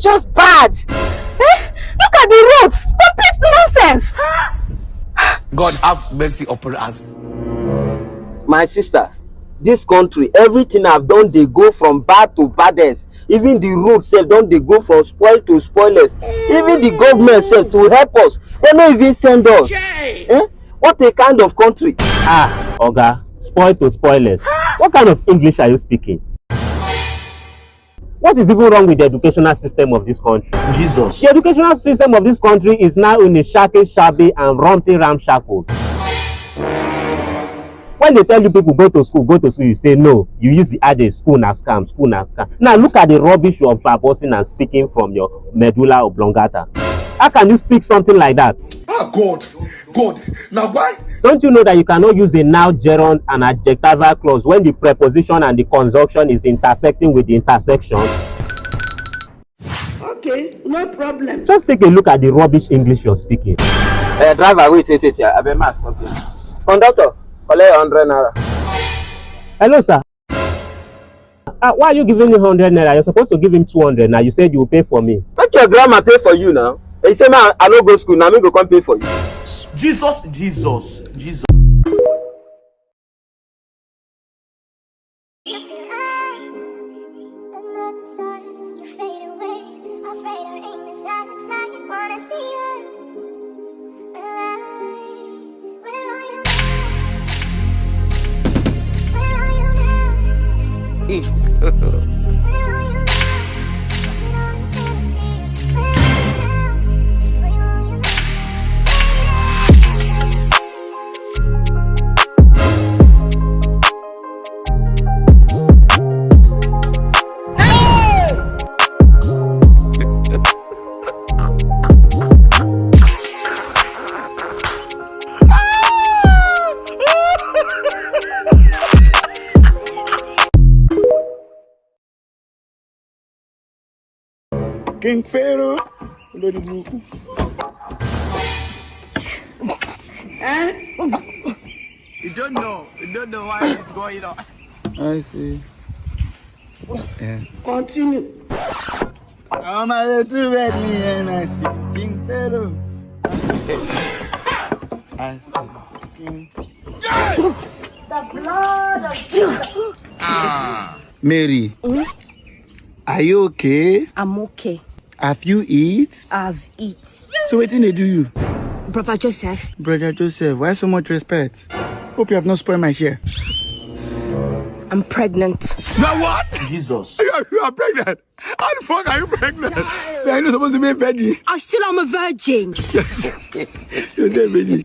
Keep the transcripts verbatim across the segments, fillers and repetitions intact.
Just bad. Eh? Look at the roads. Complete nonsense. God have mercy upon us. My sister, this country, everything have don dey go from bad to baddest. Even the road sef don dey go from spoil to spoilest. Even the government sef to help us, dem no even send us. Eh? What a kind of country. Ah, Oga, spoil to spoilest. What kind of English are you speaking? What is even wrong with the educational system of this country? Jesus. The educational system of this country is now in a shaky, shabby, and rumpy ramshackles. When they tell you people go to school, go to school, you say no. You use the adage school na scam, school na scam. Now look at the rubbish you are verbosing and speaking from your medulla oblongata. How can you speak something like that? Ah, God, God, now why? Don't you know that you cannot use a noun, gerund, and adjectival clause when the preposition and the conjunction is intersecting with the intersection? Okay, no problem. Just take a look at the rubbish English you're speaking. Uh, driver, wait, wait, wait here. Abeg, mask, okay. Conductor, collect hundred naira. Hello, sir. Uh, why are you giving me hundred naira? You're supposed to give him two hundred now. You said you will pay for me. Make your grandma pay for you now. You say, man, I no go school, now me go come pay for you. Jesus, Jesus, Jesus. Another star, you fade away. Afraid our aim is at the side. Wanna see us alive. Where are you now? Where are you now? Where are you now? Was it all in fantasy? Where are you now? Where are you now? King Pharaoh, olórí burúkú. Eh? You don't know. You don't know why it's going on. I see. Yeah. Continue. I'm a little bit me and I see King Pharaoh. I see King. The blood of Jesus. Mary, are you okay? I'm okay. Have you eat? I've eat. So wetin dey do you? Brother Joseph. Brother Joseph, why so much respect? Hope you have not spoiled my share. I'm pregnant. You are what? Jesus. You are, you are pregnant. How the fuck are you pregnant? You are not supposed to be a virgin. I still am a virgin. You're a virgin.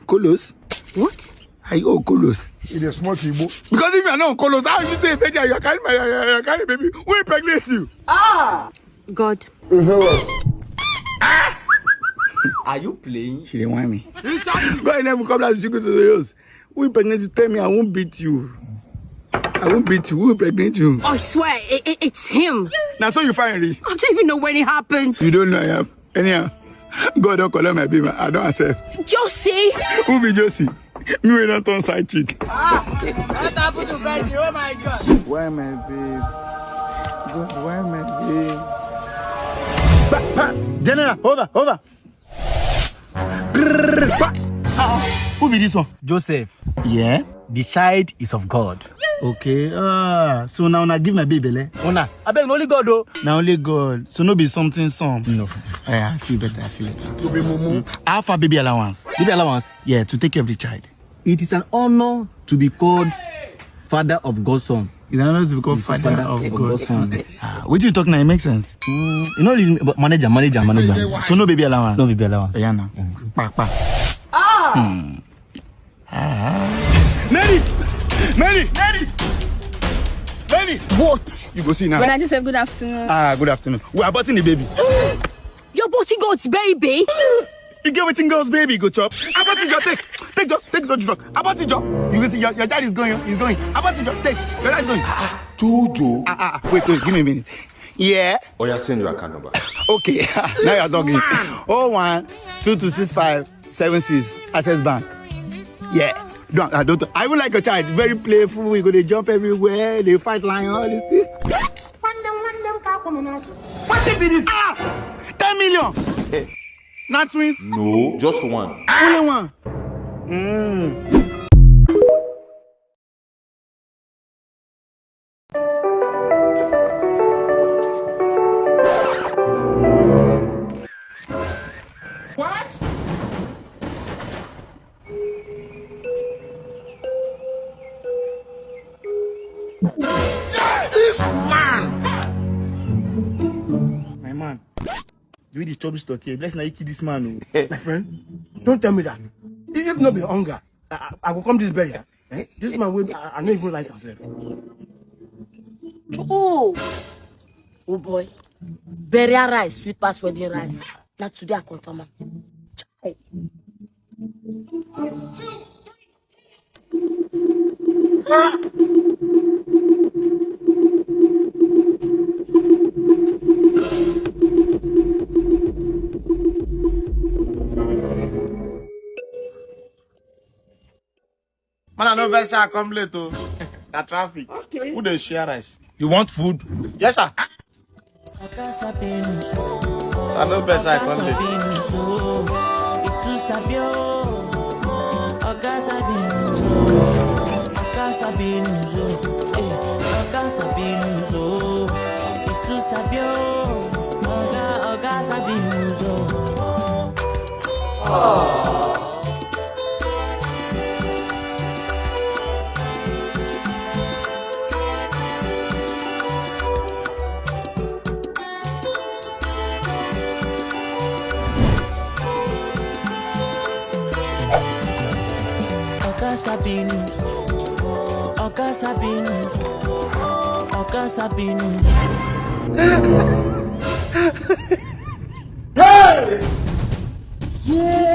Kolos? What? Are you on Kolos? It is small Igbo. Because if you are not on Kolos, how you say a virgin? You are carrying my, you are carrying baby. Who impregnate you? God. Are you playing? She dey whine me. Go and never come down to Chico to the house. Who impregnate you? Tell me, I won't beat you. I won't beat you. Who impregnate you? I swear, it, it, it's him. Now so you find reach. I don't even know when it happened. You don't know I have. Anyhow, God don't collect my baby. I don't accept. Josie! Who be Josie? Me wey don turn side chick. Ah, what happened to Benji? Oh my God. Why my babe? God, why my babe? General, over, over. Ah, who be this one? Joseph. Yeah. The child is of God. Okay. Ah, so now una give my baby belle. Una, abeg, na only God o. Na only God. So no be something some. No. Eh, I feel better. I feel better. You be mumu. How far baby allowance? Baby allowance? Yeah, to take care of the child. It is an honor to be called father of Godson. It's an honor to be called father, of Godson. Ah, wetin you talk now? It makes sense. Mm, you know, you- but manager, manager, manager. So no baby allowance. No baby allowance. Yeah, now. Pa, pa. Ah! Hmm. Ah. Mary! Mary! Mary! Mary! What? You go see now. Brother Joseph, good afternoon. Ah, good afternoon. We are aborting the baby. You're aborting God's baby? You get wetin God's baby go chop? Aborting your take. Take your, take your drug. Aborting your. You see, your, your child is going, is going. Aborting your take. Your child is going. Ah, ah. Jojo. Ah, ah, ah. Wait, wait, give me a minute. Yeah. Oh, yeah, send your account number. Okay. Now you're talking. Oh one two two six five seven six. Access Bank. Yeah. Don't, I don't. I would like a child. Very playful. We go, they jump everywhere. They fight lion. All this. This. Wetin be this? Ah! Ten million. Na twins. No, just one. Only one. Mm. What? This man! My man, the way they chop this turkey, bless na you kill this man. Oh. My friend, don't tell me that. If not be hunger, I, I, I go come this burial. Eh? This man, will, I, I don't even like himself. Oh, oh boy, burial rice sweet pass wedding rice. Not today I confirm am. Chai. Man, I no vex say I come late o. Na traffic. Okay. Who dey share rice? You want food? Yes, sir. Sir, no vex say I come late. Oga Sabinus, Oga Sabinus, Oga Sabinus. Hey! Yeah!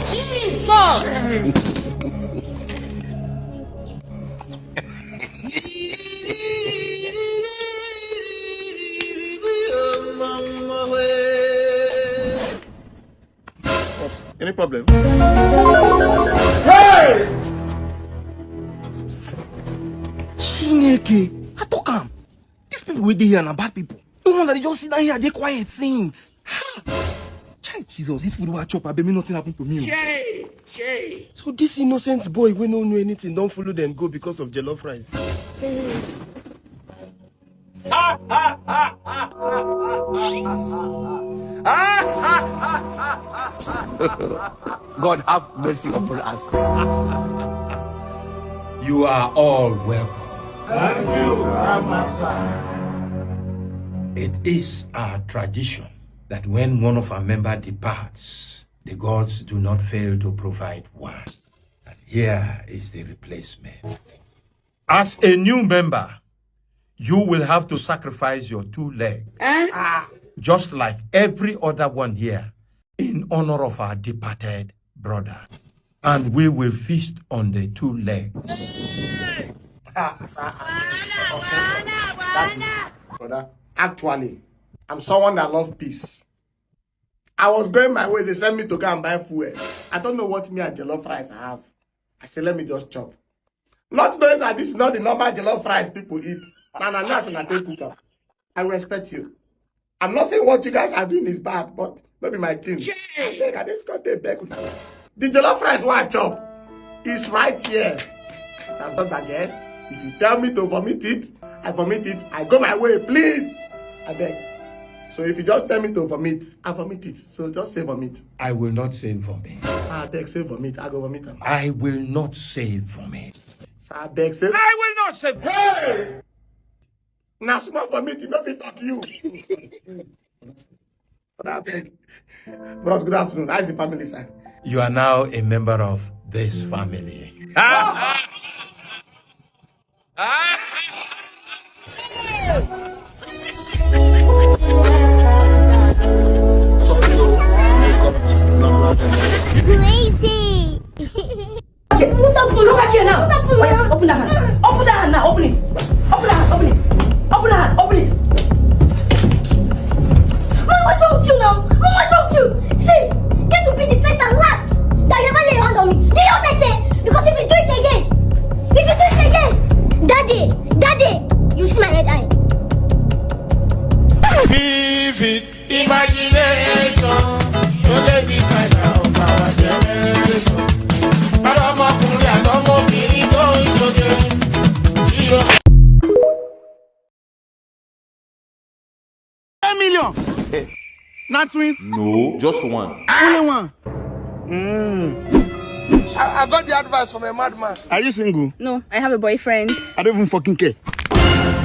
Jesus! Boss, any problem? Hey! Chineke, I talk am. These people wey dey here na bad people. No wonder they just sit down here, dey quiet since. Ha! Chai, Jesus, this food wey I chop, abeg, make nothing happen to me. Chai, chai. So this innocent boy wey no know anything don follow them go because of jollof rice. God have mercy upon us. You are all welcome. Thank you, Grandmaster. It is our tradition that when one of our member departs, the gods do not fail to provide one. And here is the replacement. As a new member, you will have to sacrifice your two legs, just like every other one here, in honor of our departed brother. And we will feast on the two legs. Ah, sir, ah, brother, actually, I'm someone that love peace. I was going my way, they sent me to go and buy fuel. I don't know what me and jollof rice have. I said, let me just chop. Not knowing that this is not the normal jollof rice people eat. And I know as I take cook am. I respect you. I'm not saying what you guys are doing is bad, but maybe my thing. Chai! I beg, I just got there beg una. The jollof rice wey I chop is right here. That's not digest. If you tell me to vomit it, I vomit it. I go my way, please. I beg. So if you just tell me to vomit, I vomit it. So just say vomit. I will not say vomit. I beg, say vomit. I go vomit am. I will not say vomit. So I beg, say I will not say vomit. Hey! Na small vomit, you no fit talk you. But I beg. Bros, good afternoon. How's the family, sir? You are now a member of this family. Crazy. Okay, look at you now. Open that hand. Open that hand now. Open it. Open that hand. Open it. Open that hand. Open it. Not twins? No, just one. Only one. Mm. I, I got the advice from a madman. Are you single? No, I have a boyfriend. I don't even fucking care.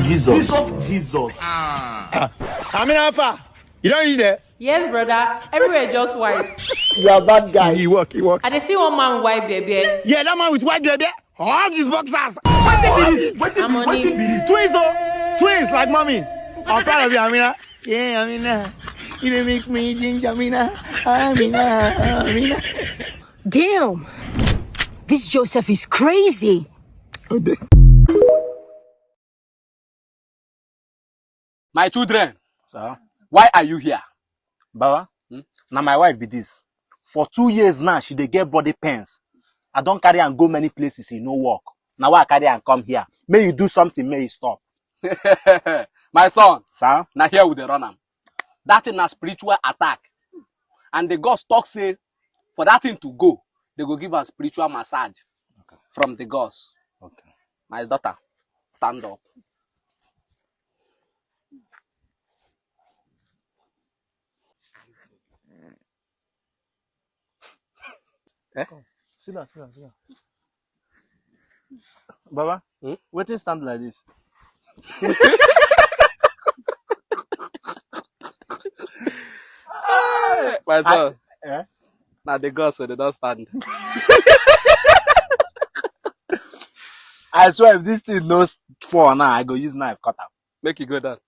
Jesus. Jesus. Jesus. Ah. I mean, how far? You don't reach there? Yes, brother. Everywhere just white. You are bad guy. He work, he work. I dey see one man with white baby. Yeah, that man with white baby. All these boxers. I'm on it. Twins, oh. Twins like mommy. I'm proud of you, Amina. Yeah, Amina. You dey make me ginger, Amina. Amina, Amina. Damn! This Joseph is crazy. My children, Sir, why are you here? Baba, Hmm? Now my wife be this. For two years now, she dey get body pains. I don't carry and go many places, he no work. Now why I carry and come here? May you do something, may you stop. My son, Sir, now here we dey run am. That thing na spiritual attack. And the gods talk say, for that thing to go, they go give am spiritual massage from the gods. Okay. My daughter, stand up. Eh? Sit down, sit down, sit down. Baba, Hmm? Wetin stand like this? My son, Eh? Now the gods wey dey don stand. I swear, if this thing no s- fall now, I go use knife cut am. Make you go down.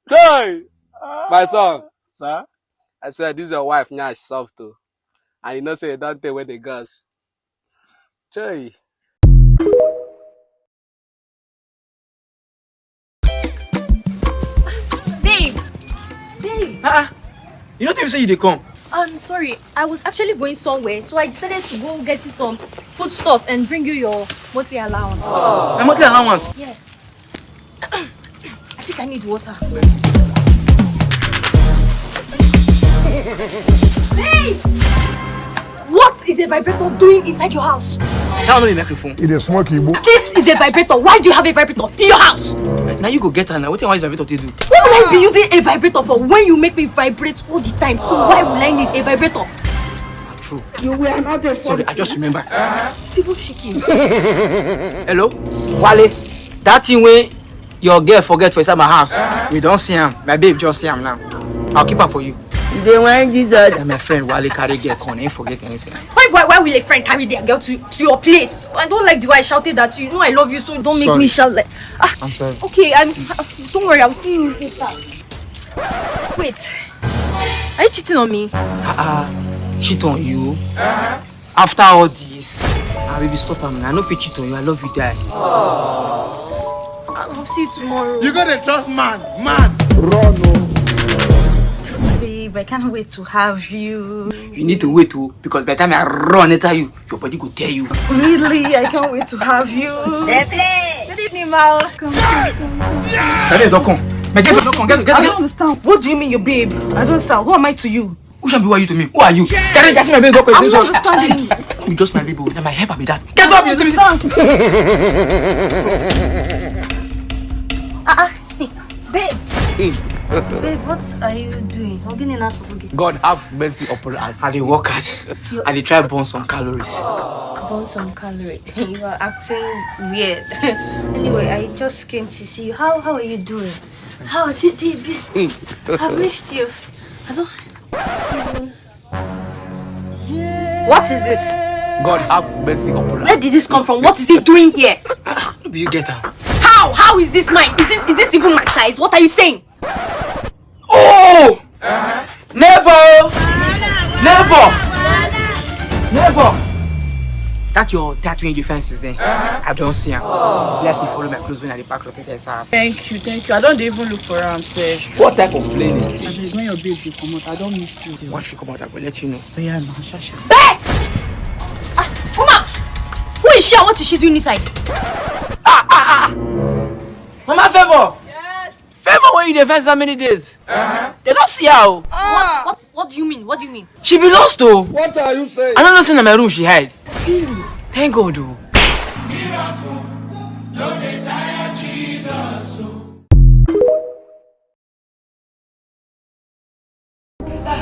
Joy, my son, Sir? I swear this your wife now she soft too. And you know say you don't take away the gods. Joy. Babe! Babe! Ah, you no tell me say you dey come. I'm sorry. I was actually going somewhere, so I decided to go get you some food stuff and bring you your monthly allowance. My monthly allowance. Yes. I think I need water. Babe! What is a vibrator doing inside your house? That one no be microphone. E dey smoke igbo. This is a vibrator. Why do you have a vibrator in your house? Now you go get her now. Wetin I want use vibrator to do? What will I be using a vibrator for when you make me vibrate all the time? So why will I need a vibrator? True. You were not a Sorry, I just remember. It's even shaking. Hello? Wale, that thing wey your girl forget for inside my house. We don see am. My babe just see am now. I'll keep am for you. You dey whine Jesus. Na my friend Wale carry girl come, he forget anything. Why, why, why will a friend carry their girl to, to your place? I don't like the way I shouted at you. You know I love you, so don't make Sorry. Me shout like. Ah, I'm sorry. Okay, I'm. Don't worry, I'll see you later. Wait, are you cheating on me? Uh-uh. Cheat on you? After all this? Ah, baby, stop am now. I no fit cheat on you. I love you, die. I'll see you tomorrow. You gotta trust man, man. Babe, I can't wait to have you. You need to wait, oh, because by the time I run enter you, your body go tell you. Really, I can't wait to have you. Good evening, ma. Come, come, come, come. My babe don come. My girlfriend don come. Get, get, I get. Don't understand. What do you mean, your babe? I don't understand. Who am I to you? Who shall be why you to me? Who are you? Get it, get it, my babe don come. I'm not understanding. You just my babe, oh. Now my helper be that. Get up, you three. Ah, ah, babe. Babe, what are you doing? How can you not forget? God have mercy upon us. I dey work hard. I dey try burn some calories. Burn some calories. You are acting weird. Anyway, I just came to see you. How how are you doing? How is it, baby? I've missed you. I don't. What is this? God have mercy upon us. Where did this come from? What is he doing here? No be you get am. How? How is this mine? Is this is this even my size? What are you saying? Oh! Neighbor! Neighbor! Neighbor! That your that wey you find since then. I don see am. Bless you follow my clothes when I dey pack rocket S R. Thank you, thank you. I don't even look for am, sir. What type of plane is this? Abeg, when your babe dey comot, I don't miss you. Once she comot, I go let you know. Oh yeah, no, sure, sure. Hey! Ah, come out! Who is she and what is she doing inside? Mama Favour! Yes! Favour wey you dey find so many days. They don see her o. What? What? What do you mean? What do you mean? She be lost o. What are you saying? I no know say na my room she hide. Thank God o.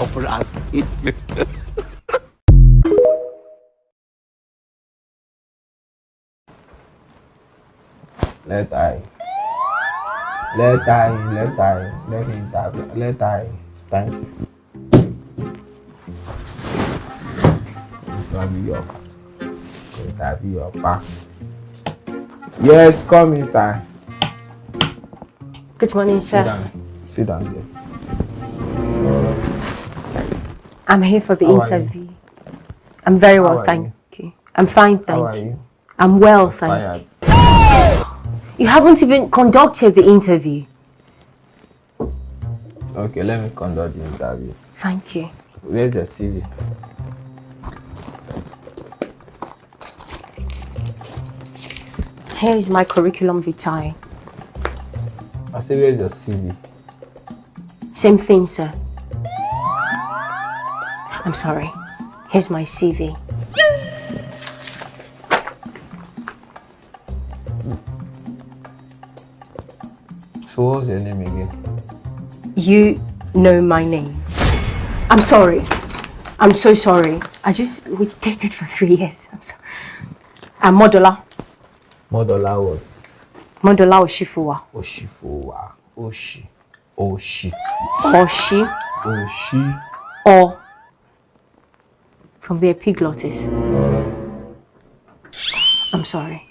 open as. Let I. Let I. Let I. Let me interview. Let I. Thank you. Interview your. Interview your back. Yes, come inside. Good morning, Sit sir. Down. Sit down here. I'm here for the How are you? Interview. I'm very well, How are thank you. I'm fine, How are thank you. You? I'm well, thank you. Fired. You haven't even conducted the interview. Okay, let me conduct the interview. Thank you. Where's your C V? Here is my curriculum vitae. I say, where's your C V? Same thing, sir. I'm sorry. Here's my C V. So, what's your name again? You know my name. I'm sorry. I'm so sorry. I just, we dated for three years. I'm sorry. I'm Modola. Modola what? Modola Oshifuwa. Oshifuwa. Oshi. Oshi. Oshi. Oshi. Or from the epiglottis. I'm sorry.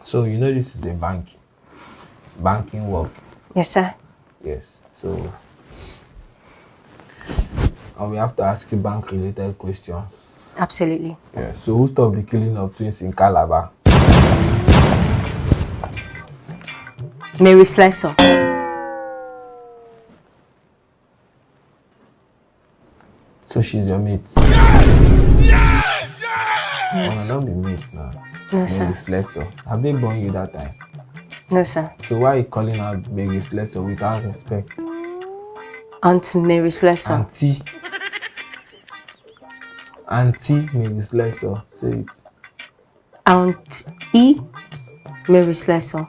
So, you know this is a bank. Banking work. Yes, sir. Yes. So, and we have to ask you bank-related questions. Absolutely. Yeah. So, who stopped the killing of twins in Calabar? Mary Slessor. So she's your mate. Oh, no, don't be mate now. No, sir. Mary Slessor. Have they born you that time? No, sir. So why are you calling her Mary Slessor without respect? Aunt Mary Slessor. Auntie. Auntie Mary Slessor. Say it. Aunt E. Mary Slessor.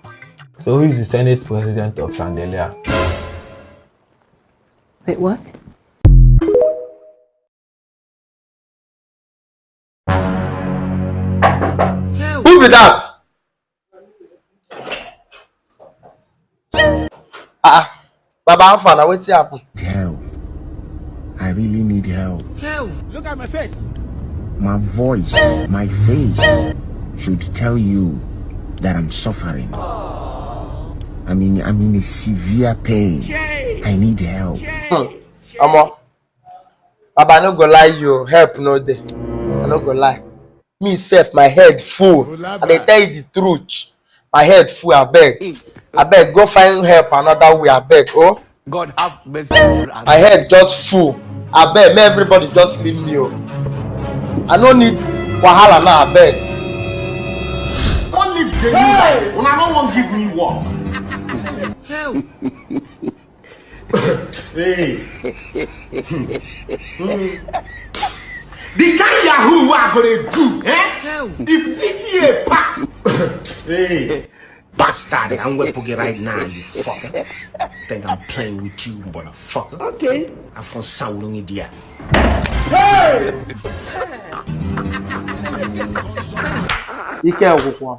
So who is the Senate president of Sandelia? Wait, what? Who be that? Ah, Baba, how far na wetin happen? Help. I really need help. Look at my face. My voice, my face should tell you that I'm suffering. I'm in, I'm in a severe pain. I need help. Omo, Baba, I no go lie you, help no dey. I no go lie. Me sef, my head full. I dey tell you the truth. My head full, abeg. Abeg, go find help another way, abeg, oh. God have mercy on us. My head just full. Abeg, make everybody just leave me, oh. I no need wahala now, abeg. Don't leave the new life. Una no wan give me work. Hell, Hey. The kind yahoo wey I go dey do, eh? hell. If this year pass, hey, bastard, I'm gonna put it right now, you fucker. Think I'm playing with you, motherfucker. Okay. I'm from Saurung, India. Ike Agwụkwa.